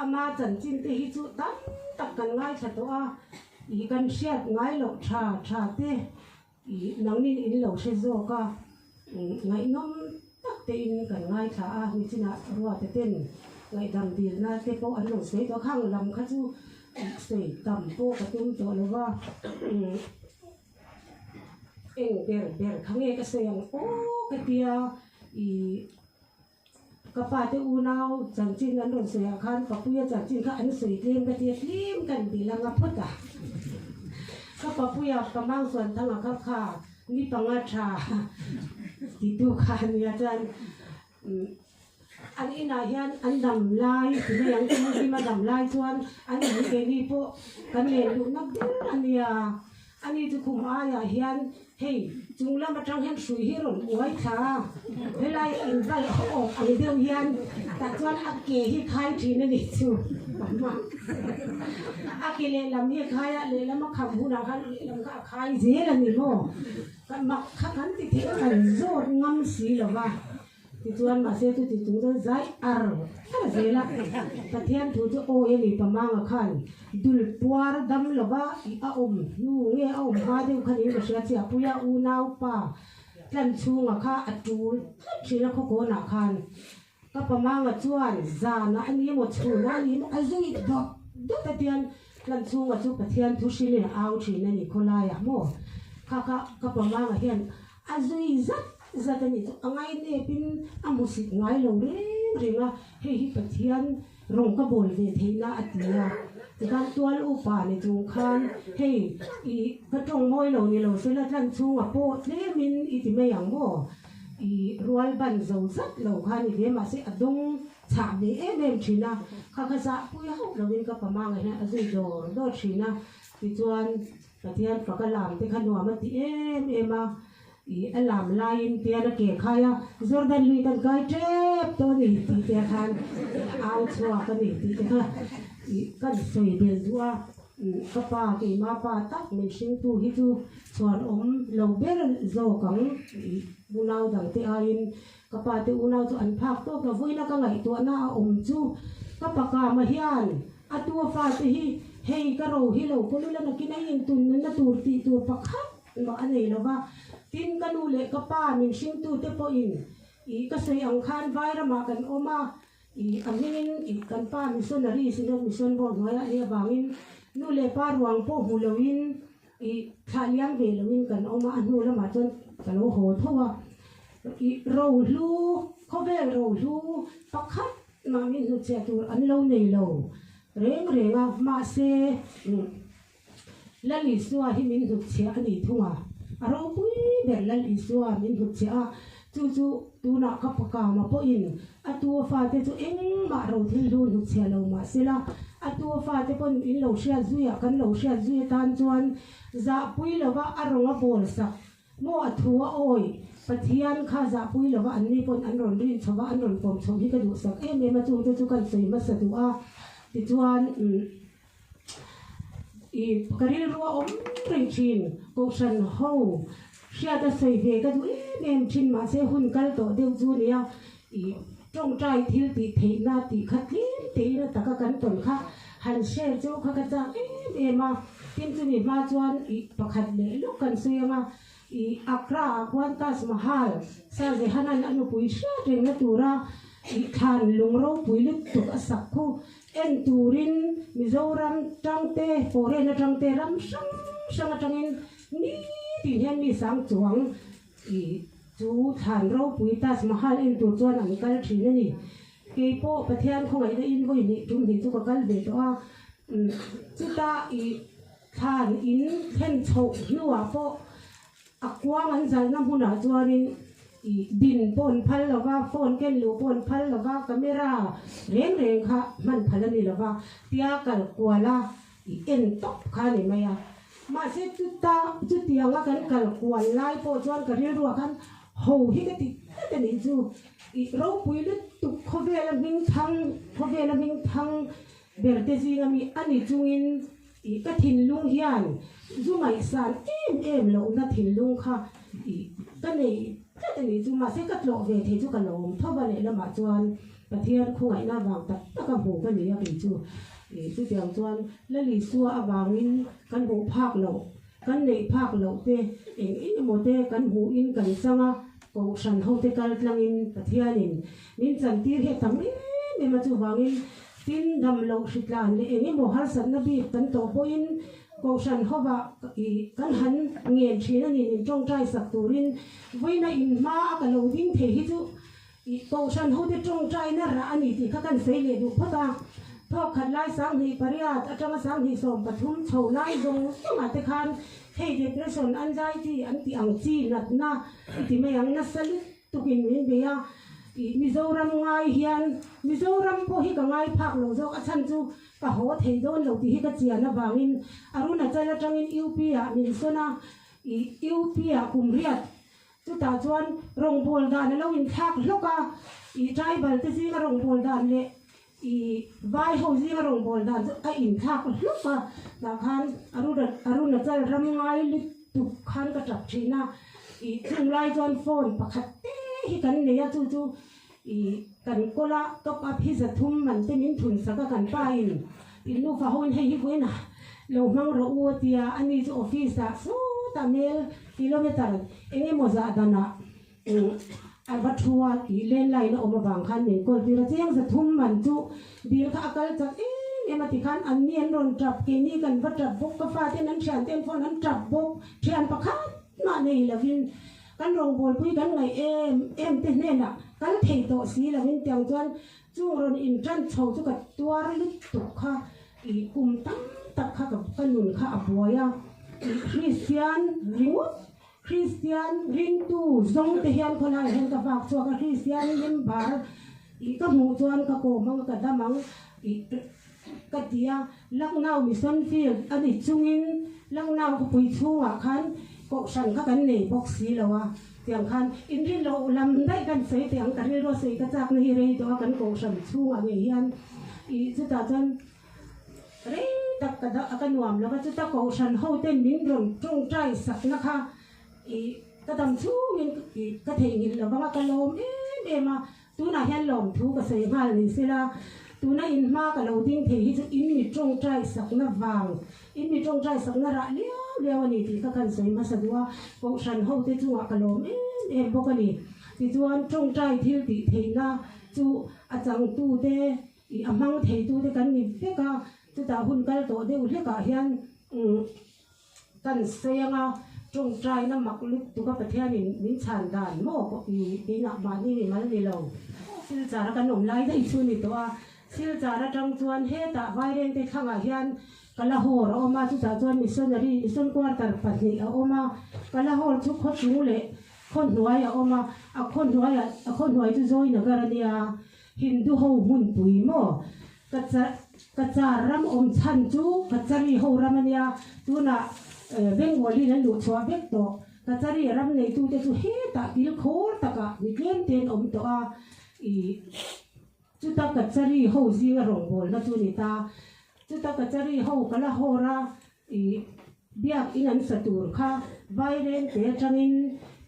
Speaker 1: ama chanchin te hi chu tam tak kan ngaithla tawh a, ih kan hriat ngai loh tha tha te Ih, nangnin in lo hre zawk a, ngaihnawm tak tein kan ngaithla a, nichinah ruate ten ngaihdam dilna te pawh an rawn sawi tawh a, khang lam kha chu sawi tam pawh ka tum tawh lo va, eng ber ber kha nge ka sawi ang aw ka tia, ih. Ka pa te unau chanchin an rawn sawi ah khan Papuia chanchin kha an sawi tlem ka tia tlem kan ti lang a phawt a. Ka Papuia ka mang suan thang a kha kha ni panga tha titu kha a nia chuan an inah hian an dam lai ti mai ang chu hlim a dam lai chuan an in keini pawh kan len luhna ber a nia. Ani chu khum aiah hian hei chung lam atang hian hrui hi rawn uai thla a, helai inval awk ang deuh hian tah chuan a ke hi khai thin a ni chu a ke lehlam hi a khai a, lehlam a kham hunah khan lehlam kha a khai zel a ni maw? Mak kha kan ti theih a kan zawt ngam si lo va. Tichuan mahse chuti chung chuan zai ar ar zel a, Pathian thu chu awi a ni Pamanga khan dul puar dam lova i a awm hnu nge a awm hma deuh khan in ka hria chiah puia unau pa tlan chhunga kha a tul tlat thin a khawkawnah khan ka Pamanga chuan zanah a ni emaw chhunah a ni emaw a zui dawt dawt a tian tlan chhunga chu Pathian thu hrilhin a au thin a ni khawlaiah maw kha kha ka Pamanga hian A zui zat zat a nih chu a ngainepin a hmusit ngai lo reng reng a, hei hi Pathian Rawng ka bawl ve theihna a ti a. Tikhan tual upa ni chung khan hei i ka tawng mawi lo ni lo sela tlan chhunga pawh tlemin i ti mai ang maw? I rual ban zo zat lo kha ni ve mahse a dawng chhah ve em em thin a, kha kha zah pui hauh lovin ka pamanga hian a zui dawr dawr thin a. Tichuan Pathian faka lam te kha nuam a ti em em a. I a lam laiin tian a ke khai a, Jordan lui kan kai tep tawh a ni tih te khan au chhuak a ni tih te kha i kan sawi belh duh a. Ka pa keima pa tak min hringtu hi chu chhuan awm lo ber zawk ang i unau dang te aiin ka pa te unau chu an phak tawk lo. Vawiina ka ngaihtuahna a awm chu ka pa kama hian a tua fate hi hei ka ro hi lo kawl ula nakin a intun nunna tur tih tur pakhat Mah a nei lova, tin ka nu leh ka pa min hringtute pawhin ih ka sawi ang khan vai ramah kan awm a, ih a hmingin ih kan pa missionary Synod Mission Board hnuaiah a nih avangin nu leh pa ruang pawh hmu loin ih thlah liam ve loin kan awm a, a hnu lamah chuan ka lo haw tho a, ih rohlu khawvel rohlu pakhat mah min hnutchhiah tur an lo nei lo reng reng a, mahse Lal Isua hi min hnutchhiah a nih thung a, a ropui ber Lal Isua min hnutchhiah a, chu chu tunah ka pakama pawhin a tu a fate chu engmah ro thil hlu hnutchhiah lo mah sela, a tu a fate pawn in lo hriat zuiah kan lo hriat zui atan chuan zahpui lova a rawng a bawl sak maw a thu a awi Pathian kha zahpui lova anni pawn an rawn rin chho va an rawn pawm chho hi ka duhsak em em a, chungte chu kan sawi hmasa duh a, tichuan. I ka rilru a awm reng thin. Kohhran ho hriat a sawi ve ka duh em em thin mahse hun kal tawh deuh chu nia i tawngtai thil tih theihna tih kha tlem tein a taka kan tawn kha han share chu kha ka chak em em a. Tin chumi hma chuan i pakhat leh lawk kan sawi ang a, i Accra ah khuan Taj Mahal Shah Jahan-a'n a nupui hriat rengna tura i thlan lung ropui lutuk a sak khu En turin Mizoram tangte, foreign atangte ram hrang hrang atangin nitin hian mi sang chuang i chu thlan ropui Taj Mahal en tur chuan an kal thin a ni. Keipawh Pathian khawngaihna in vawi hnih tum hnih chu ka kal ve tawh a, chuta i thlan in thlen chhoh hnuah pawh A kuang an zalhna hmunah chuanin ih bin pawh an phal lo va, phone ken luh pawh an phal lo va, camera reng reng kha hman phal a ni lo va, tia kal kual a ih en tawp kha a ni mai a. Mahse chuta chutianga kan kal kual lai pawh chuan ka rilruah khan ho hi ka ti tlat a nih chu, ih ropui lutuk khawvela hming thang khawvela hming thang ber te zinga mi a ni chungin Ih ka thinlung hian zu ngaihsan em em lohna thinlung kha ih ka nei tlat a nih chu, mahse ka tlawh ve thei chu ka lawm tho va lehlamah chuan Pathian khawngaihna avang tak taka hmu ka ni a kei chu. Ih chutiang chuan Lalisua avangin kan hmuh phak loh, kan neih phak loh te eng eng emaw te kan hmuhin kan chang a, Kohhran hote kal tlangin Pathianin min chantir hi a tam em em a, chuvangin Tin, dam loh hritlan leh eng emaw harsatna bik kan tawh pawhin Kohhran hovah ih kan han ngen thin a ni, min tawngtai sak turin vawiina inhma a ka lo ding thei hi chu ih Kohhran hote tawngtaina rah a ni tih kha kan sawi leh duh phawt a. Thawk khat lai 2008 atanga 2013 chho lai zawng zawngah te khan hei depression, anxiety an tih ang chi natna i ti mai ang nasa lutuk. Tukin min bei a, ih Mizoram ngai hian Mizoram pawh hi ka ngai phak lo zawk, a chhan chu ka haw thei dawn lo tih hi ka chian avangin Arunachal atangin UP ah min sawn a, ih UP ah kum riat chutah chuan rawngbâwl dan a lo inthlak hlawk a, ih tribal te zinga rawngbâwl dan leh ih vai ho zinga rawngbâwl dan chu a inthlak hlawk a, tah khan Arunachal ram ngai lutuk khan ka tap thin a. Ih chung lai chuan phone pakhat te hi kan nei a, chu chu ih kan kawl a top up hi 300 man te min thun sak a kan pa in in nufa ho in hei hi vawiin ah lo hmang rawh u a ti a, ani chu office ah sawtah mel kilometer eng emaw zah dan ah a va thu a ih landline a awm avang khan min call tir a, cheng 300 man chu bill kha a kal chak em em a ti khan anni an rawn tap keini kan va tap bawk ka fate an thian ten phone an tap bawk thian pakhat. Mah nei lovin kan rawngbawlpui kan ngaih em em te hnenah kal thei tawh si lovin tiang chuan. Chung rawn inṭan chho chu ka tuar lutuk kha i kum tam tak kha ka nun kha a buai a, i Kristian ringawt, Kristian ringtu zawng te hian khawlaiah hian ka vak chhuak a, Kristian member i ka hmuh chuan ka kawm ang a, ka dam ang i ka ti a, Lucknow Mission Field a ni chungin Lucknow khawpui chhungah khan kohhran kha kan nei bawk si lo a. Tiang khan inrin loh lam daih kan sawi teh ang, ka rilru a sawi ka chakna hi rei tawh a, kan kohhran chhungah ngei hian ih chutah chuan rei tak ka dah ka nuam lo va, chuta kohhran ho ten min rawn tawngtai sakna kha ih ka dam chhungin ih ka theihnghilh lo vang a, ka lawm em em a, Tunah hian lawmthu ka sawi nghal ni sela, tuna in hma ka lo ding thei hi chu in mi tawngtai sakna vang, in mi tawngtai sakna rah liau liau a ni tih kha khan sawi hmasa duh a, Kohhran hote chungah ka lawm em em bawk a ni. Tichuan tawngtai thil tih theihna chu a changtute ih a hmang theitute kan ni vek a, chutah hun kal tawh deuh hlekah hian umm Kan sawi anga tawngtaina mak lutuk a Pathianin min chhan dan maw pawh i inah mahni mi mal ni lo. Silchar a kan awm lai daih chu ni tawh a, Silchar atang chuan hetah Vairengte thlangah hian Kalahor a awm a, chutah chuan Missionary Mission Quarter pahnih a awm a, Kalahor chu khaw chung leh khaw hnuai a awm a, a khaw hnuaiah a khaw hnuai chu Zawinagar a nia, Hindu ho hmunpui maw? Ka ka char ram awm chhan chu ka chari ho ram a nia, tunah Bengali an luh chhuah vek tawh. Ka chari ram neitute chu hetah kil khawr takah mi tlem te an awm tawh a, ih chuta ka chari ho zinga rawngbawlna chu a ni ta. Chuta ka chari ho ka la hawr a, ih biak in an sa tur kha Vairengte atangin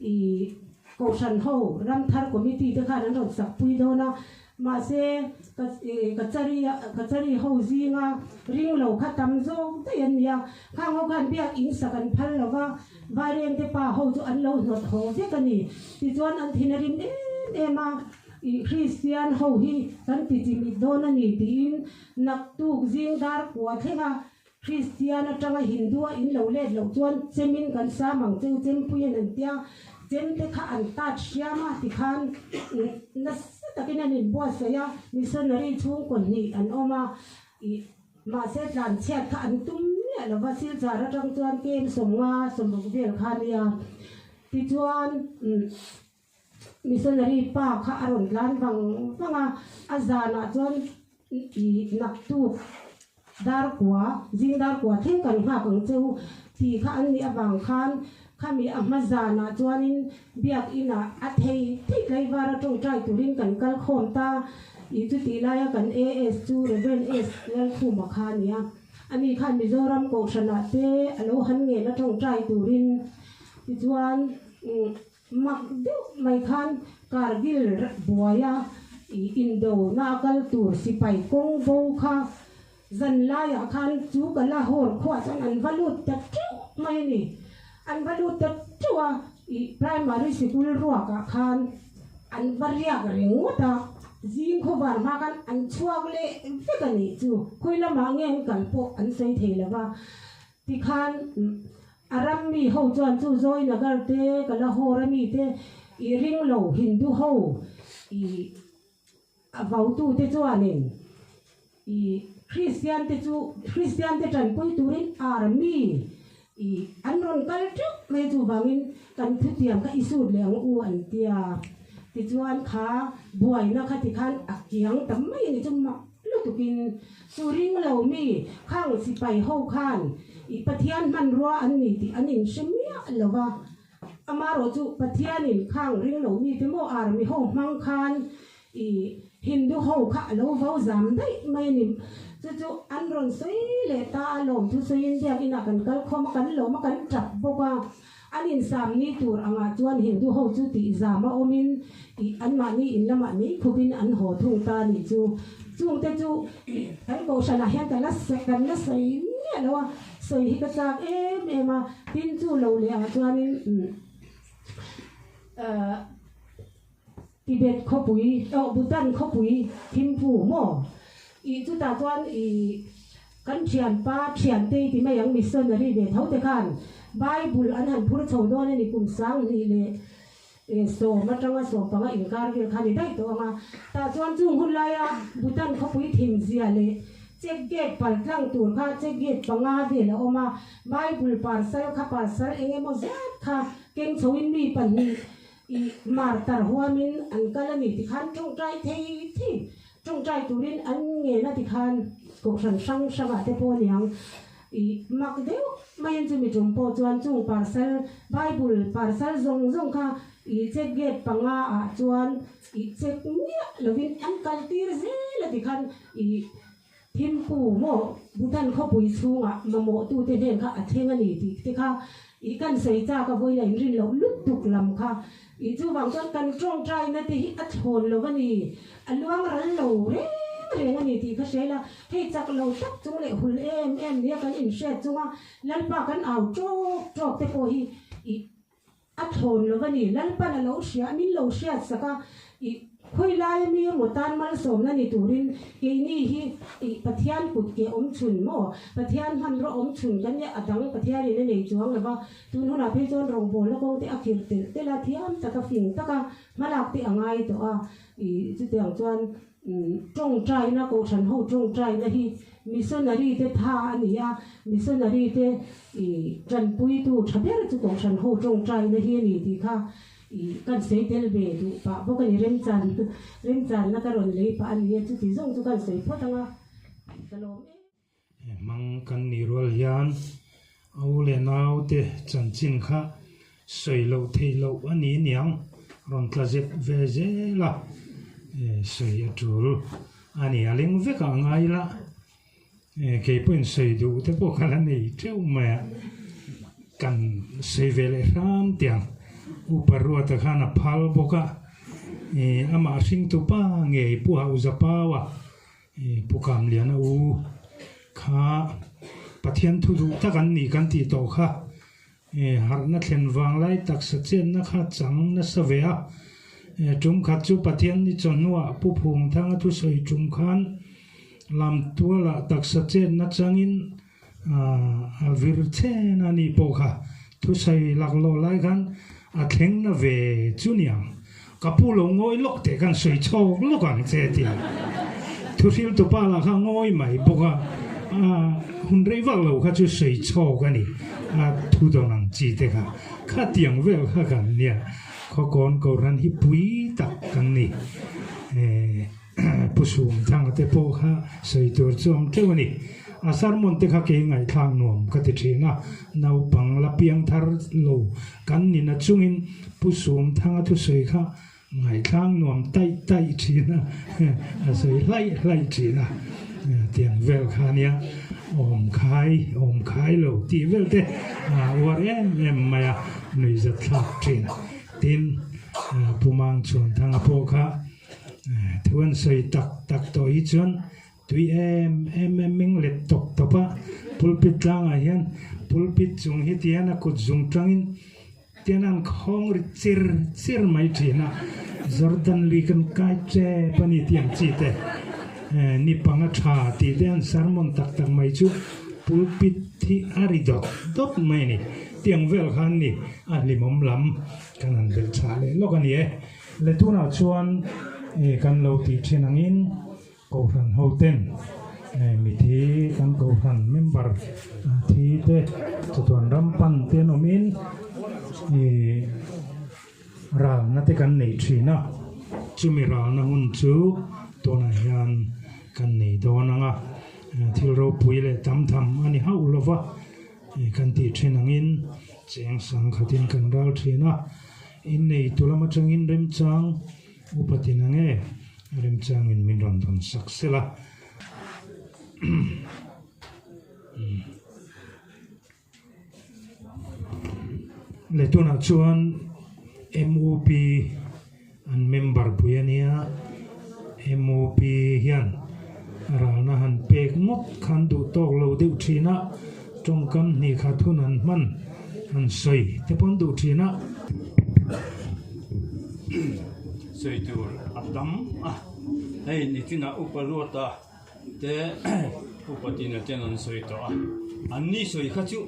Speaker 1: ih Kohhran ho Ramthar Committee te khan an rawn sak pui dawn a, mahse ka ih ka chari ka chari ho zinga ring lo kha tam zawk daih an ni a, khang ho khan biak in sak an phal lo va, Vairengte pa ho chu an lo hnawt haw vek a ni. Tichuan an thin a rim em em a, ih Kristian ho hi kan ti chimit dawn a ni tiin naktuk zing dar kua thleng a Kristian atanga Hindu-a in lo let loh chuan chemin kan sam ang cheu chempuiin an tia, chemte kha an tat hriam a tikhan nasa takin an inbuatsaih a, missionary chhungkaw hnih an awm a, ih mahse tlanchhiat kha an tum miah lo va, Silchar atang chuan kem 50 60 vel kha a nia, tichuan Missionary pa kha a rawn tlan vang vang a, a zanah chuan ih naktuk dar kua, zing dar kua thleng kan nghak ang che u tih kha an nih avang khan khami a hma zanah chuanin biakinah a thei thei tlaivar a tawngtai turin kan kal khawm ta ih chutih laia kan AS chu Rev. S. Lalkhuma kha a ni a, ani khan Mizoram Kohhranah te a lo han ngen a tawngtai turin tichuan Mak deuh mai khan Kargil buaia indo na a kal tur sipai kawng bo kha zan laiah khan chu ka Lahore khuah chuan an va lut ta teuh mai a ni. An va lut ta teuh a, ih primary sikul ruakah khan an va riak ringawt a, zing khawvar hma khan an chhuak leh vek a nih chu. Khawi lamah nge an kal pawh an sawi thei lo va, tikhan A ram mi ho chuan chu Joynagar te, Kalahore mi te i ring lo Hindu ho i a vautu te chuanin i Kristian te chu Kristian te tanpui turin army i an rawn kal teuh mai chuvangin kan thutiam kha i sut leh ang u an tia. Tichuan kha buaina kha tikhan a kiang ta mai a ni chu mak lutukin Chu ring lo mi khang sipai ho khan i Pathian hmanrua an ni tih an inhre miah lo va, amarawh chu Pathianin khang ring lo mite maw army ho hmang khan i Hindu ho kha a lo vo zam daih mai a ni. Chu chu an rawn sawi leh ta a, lawmthu sawiin biakinah kan kal khawm a, kan lawm a, kan tap bawk a. An insam ni tur angah chuan Hindu ho chu tih zam a awmin ih anmahni in lamah mei khupin an haw thung ta nih chu. Chungte chu ih kan kohhranah hian ka la kan la sawi miah lo a, sawi hi ka chak em em a, tin chu lo leh ah chuanin umm ahh Tibet khawpui oh Bhutan khawpui Thimphu maw ih chutah chuan ih Kan thianpa thiante ti mai ang missionary ve tho te khan Bible an han phur chho dawn a ni kum 2000. Sawm atanga 15 inkar vel kha ni daih tawh ang a, tah chuan chung hun laia Bhutan khawpui thim zia leh check gate pal tlang tur kha check gate panga vel a awm a, Bible parcel kha parcel eng emaw zat kha keng chhoin mi pahnih ih mar tar huamin an kal a ni tikhan tawngtai thei thei tawngtai turin an ngen a tikhan kohhran hrang hrangah te pawh aniang ih mak deuh maiin chumi tum pawh chuan chung parcel Bible parcel zawng zawng kha ih check gate panga ah chuan ih check miah lovin an kal tir zel a tikhan ih Thimpu maw Bhutan khawpui chhungah mamawhtute hnen kha a thleng a ni tih te kha ih kan sawi chak a vawiin a inrin loh lutuk lam kha ih chuvang chuan kan tawngtaina te hi a thlawn lo a ni, a luang ral lo reng reng a ni tih kha hre la, hei chak lo tak chung leh hul em em nia kan inhriat chunga Lalpa kan au tawk tawk te pawh hi ih A thlawn lo a ni. Lalpan a lo hria, min lo hriat sak a, ih khawi laia mi emaw tan malsawmna ni turin keini hi ih Pathian kut ke awm chhun maw? Pathian hmanraw awm chhun kan nia, a dang Pathianin a nei chuang lo va, tun hunah phei chuan rawngbawlna kawng te a khirh telh telh a, thiam taka fing taka hmalak te a ngai tawh a, ih chutiang chuan Tawngtaina, Kohhran ho tawngtaina hi missionary te tha a ni a, missionary te tanpuitu tha ber chu Kohhran ho tawngtaina hi a ni tih kha kan sawi tel ve duh pah bawk a ni. Remchan, remchanna ka rawn lei pah a ni a, chuti zawng chu kan sawi phawt ang a, ka lawm em.
Speaker 2: Hmang kan nih rual hian a u leh naute chanchin kha sawi loh theih loh a ni aniang rawn tla zep ve zel a, sawi a tul a ni. A leng vek ah ngai ila, kei pawhin sawi duh te pawh kha la nei teuh mai a, kan sawi ve leh hram tiang Upa Ruata khan a phal bawk a, amah hringtu pa ngei Pu Hauhzapau a. Pu Kamliana u kha Pathian thu duh tak an nih kan tih tawh kha harhna thlen vang lai taksa chenna kha chang nasa ve a. Tum khat chu Pathian ni chawhnuah Pu Phungthanga thusawi tum khan Lamtualah taksa chenna changin a vir chen a nih pawh kha thusawi laklawh lai khan a thleng na ve chu niang. Ka pu lo ngawi lawk teh khan sawi chhawk lawk ang che ti a. Thuhriltu pa lah kha ngawi mai bawk a, hun rei vak lo kha chu sawi chhawk a ni, a thu dawn ang chi te kha. Khatiang vel kha kan nia, Khawkawn Kohhran hi pui tak kan ni. Pu Sumthanga te pawh kha sawi tur chu awm teuh a ni. A sermon te kha kei ngaihthlak nuam ka ti thin a, naupang la piang thar lo kan ni na chungin Pu Sumthanga thusawi kha ngaihthlak nuam taih taih thin a, a sawi hlaih hlaih thin a, tiang vel kha nia awm khai awm khai lo tih vel te a uar em em mai a, nuihzatthlak thin. Tin, Pu Mangchhuanthanga pawh kha Thu an sawi tak tak tawh hi chuan tui em em em ming let tawp tawp a, pulpit tlangah hian pulpit chung hi tihian a kut zung tangin tian an khawng ri chir chir mai thin a, Jordan lui kan kai tep a ni tih ang chi te ni panga tha tih te an sermon tak tak mai chu pulpit hi a ri dawt dawt mai a ni, tiang vel khan ni a hlimawm lam kan han belh chhah leh lawk a ni e. Le tunah chuan kan lo tih thin angin Kohhran hoten mithi kan Kohhran member thi te chatuan ram pan te an awmin ralna te kan nei thin a, chumi ralna hun chu tunah hian kan nei dawn ang a, thil ropui leh tam tham a ni hauh lova kan tih thin angin cheng sang khatin kan ral thin a. Innei tu lam atangin remchang upa tin ang e, remchangin min rawn dawn sak sel a. Leh tunah chuan MUP an member pui a nia, MUP hian ralna han pek ngawt khan duh tawk lo deuh thin a, tawngkam hnih khat hun an hman an sawi te pawh an duh thin a.
Speaker 5: Sawi tur a tam a, hei nitinah upa ruata te upa tina ten an sawi tawh a, an ni sawi kha chu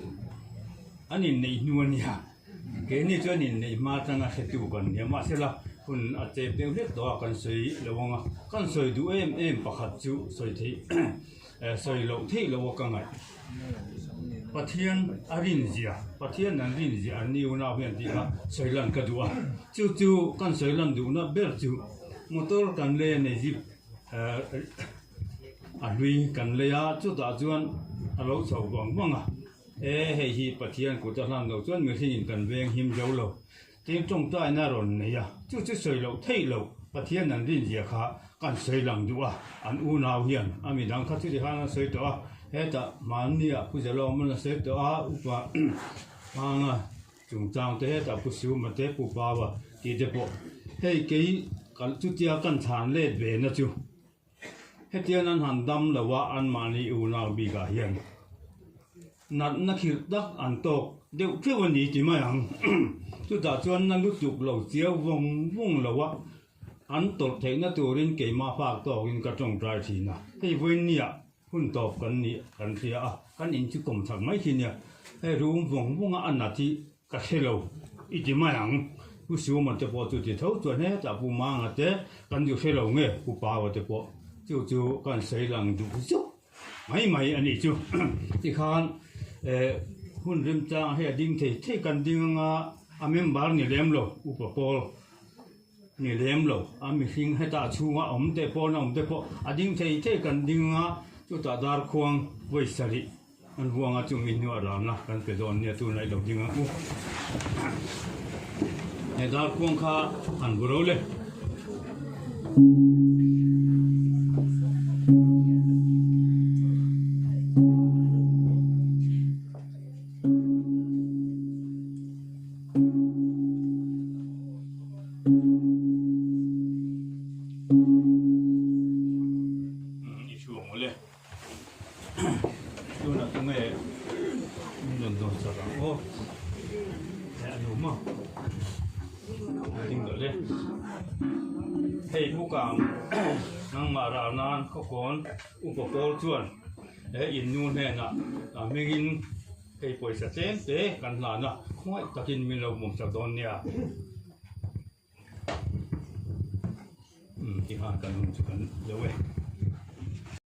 Speaker 5: an inneih hnu a nia. Keini chuan inneih hma atanga hretu kan nia mahsela hun a chep deuh hlek tawh a kan sawi lo ang a, kan sawi duh em em pakhat chu sawi theih sawi loh theih loh a ka ngaih. Pathian a rinzia, Pathian an rinzia an ni unau hian tih kha sawi lan ka duh a, chu chu kan sawi lan duhna ber chu motor kan lei a nei zip a hlui kan lei a, chutah chuan a lo chho vang vang a, e hei hi Pathian kut a hlan loh chuan mihringin kan veng him zo lo. Tin tawngtaina a rawn nei a, chu chu sawi loh theih loh Pathian an rinzia kha kan sawi lang duh a, an unau hian a midang kha chuti khan an sawi tawh a, hetah hmannia Pu Zalawman a sawi tawh a, Upa Hmanga chungchang te hetah Pu Siuma te Pu Paua tih te pawh hei kei chutia kan chhan let ve na chu hetiang an han dam lo a anmahni unau bikah hian. Natna khirh tak an tawk deuh theuh a ni ti mai ang. Chutah chuan na lutuk lo chiau vawng vawng lo a, an tawrh theihna turin keimah fak tawkin ka tawngtai thin a. Hei vawinia hun tawp kan nih kan hria a, kan in chu kawm chak mai khi nia. Hei rum vawng vawng a a nat hi ka hre lo i ti mai ang. Pu Siuman te pawh chu ti tho chuan hetah Pu Manga te kan duh hre lo nge Pu Paua te pawh chu chu kan sawi lang duh zuk. Mai mai a nih chu. Tikhan hun remchang hei a ding thei thei kan ding anga a member ni lem lo upa pawl ni lem lo a mihring heta chhunga awm te pawna awm te pawh a ding thei thei kan ding anga chutah darkhuang vawi sarih an vuanga chumi hnuah ramna kan pe dawn nia tunah i lo ding ang u. He darkhuang kha an bu ro le. I thu ang ule. Tunah tunge min rawn dawn chak ang aw. He a nu maw? Ding dawh le. Hei bukang nangmah ral nan khawkawn upa pawl chuan he in nu hnenah hmingin hei pawisa tlem te kan hlan a, khawngaih takin min lo hmuh chak dawn nia. Tikhan kan hun chu kan lo e.